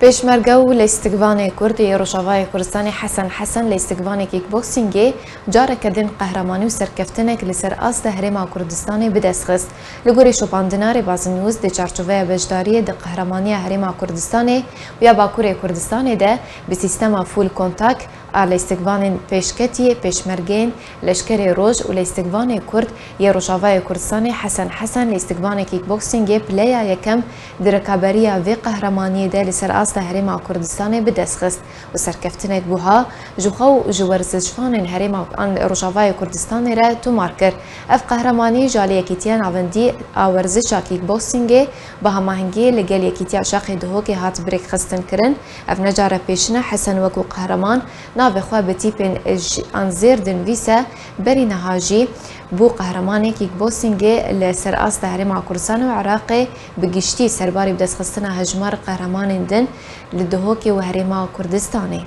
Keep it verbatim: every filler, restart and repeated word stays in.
Pêşmerge û lîstikvanê Kurd yê Rojavayê Kurdistanê Hesen Hesen lîstikvanê kickboxingê careke din qehremanî û serkeftinek li ser asta Herêma Kurdistanê bi dest xist. Li gorî şopandina Rêbazî News, di çarçoveya beşdariyê di qehremanîya Herêma Kurdistanê û ya Bakurê Kurdistanê de bi sîstema full contact a lîstikvanên pêşketiyê pêşmergeyên Leşkerê Roj û lîstikvanê Kurd yê Rojavayê Kurdistanê Hesen Hesen lîstikvanê kickboxingê pileya yekem di rekaberiya vê qehremaniyê de li ser asta Herêma Kurdistanê bi dest xist û serkeftinek buha ji xwe û ji werzişvanên Herêma an Rojavayê Kurdistanê re tomar kir. Ev qehremanî ji alî Yekîtiya Navendî a Werzişa Kickboxingê bi hemahengiyê li gel Yekîtiya Şaxê Duhokê hat birêkxistin kirin. Ev ne cara pêşin e Hesen wekû qehreman navê xwe bi tîpên ji an zêr dinivîse. Berî niha jî bû qehremanê kickboxingê li ser asta Herêma Kurdistanê û Iraqê bi giştî. Serbarî bidestxistina hejmar qehremanên din li Duhokê û Herêma Kurdistanê.